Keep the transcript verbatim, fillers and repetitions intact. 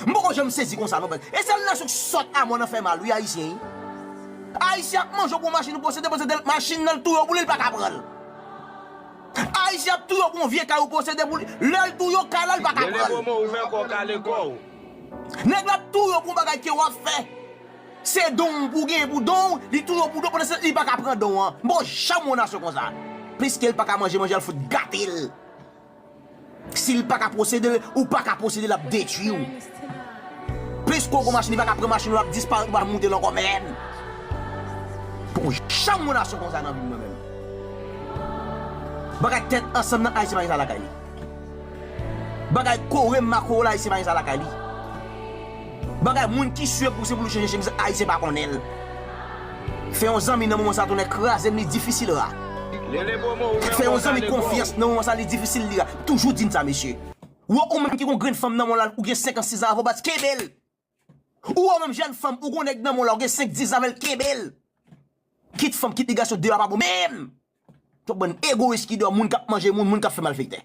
M poko janm sezi konsa non. E sèl nasyon k sòt a mò nan fè mal wi, Ayisyen wi. Ayisyen ap manje w pou machin ou posede, posede l, machin nan l touye w pou li, l pa ka pran l. Ayisyen ap touye w pou yon vye kay ou posede pou li, lè l touye w, kay la, l pa ka pran l. Nèg la ap touye w pou yon bagay ke w ap fè. Se don w pou w genyen pou don w, li touye w pou don, pandan se li pa ka pran don an. M poko janm wè yon nasyon konsa. Pliske l pa ka manje, manje al fout gate l. Si l pa ka posede l, ou pa ka posede l, l ap detwi w. Pliske w gon machin, li pa ka pran machin ou, l ap disparèt, ou pa moute l ankò menm. Poko janm wè yon nasyon konsa nan vi m mwen menm. Bagay tèt ansanm nan, Ayisyen pa gen sa lakay li. Bagay kore m makore la, Ayisyen pa gen sa lakay li. Bagay moun ki swe pouse pou l chanje chemiz, Ayisyen pa konnen l. Fè yon zanmi nan moman sa, tonnè kraze m, li difisil ra. Fè yon zanmi konfyans nan moman sa, li difisil li ra. Toujou di n sa, mesye. Ou wè, ou menm ki gon grenn fanm nan men w la, ou gen senk an, sis an avè w, baz, kenbe l. Ou wè, ou menm jèn fanm, ou gon nèg nan men w la, ou gen senk, dis an avè l, kenbe l. Kit fanm, kit li gason, deyò a pa bon menm. Twòp bann egoyis ki deyò, moun k ap manje moun, moun k ap fè malfektè.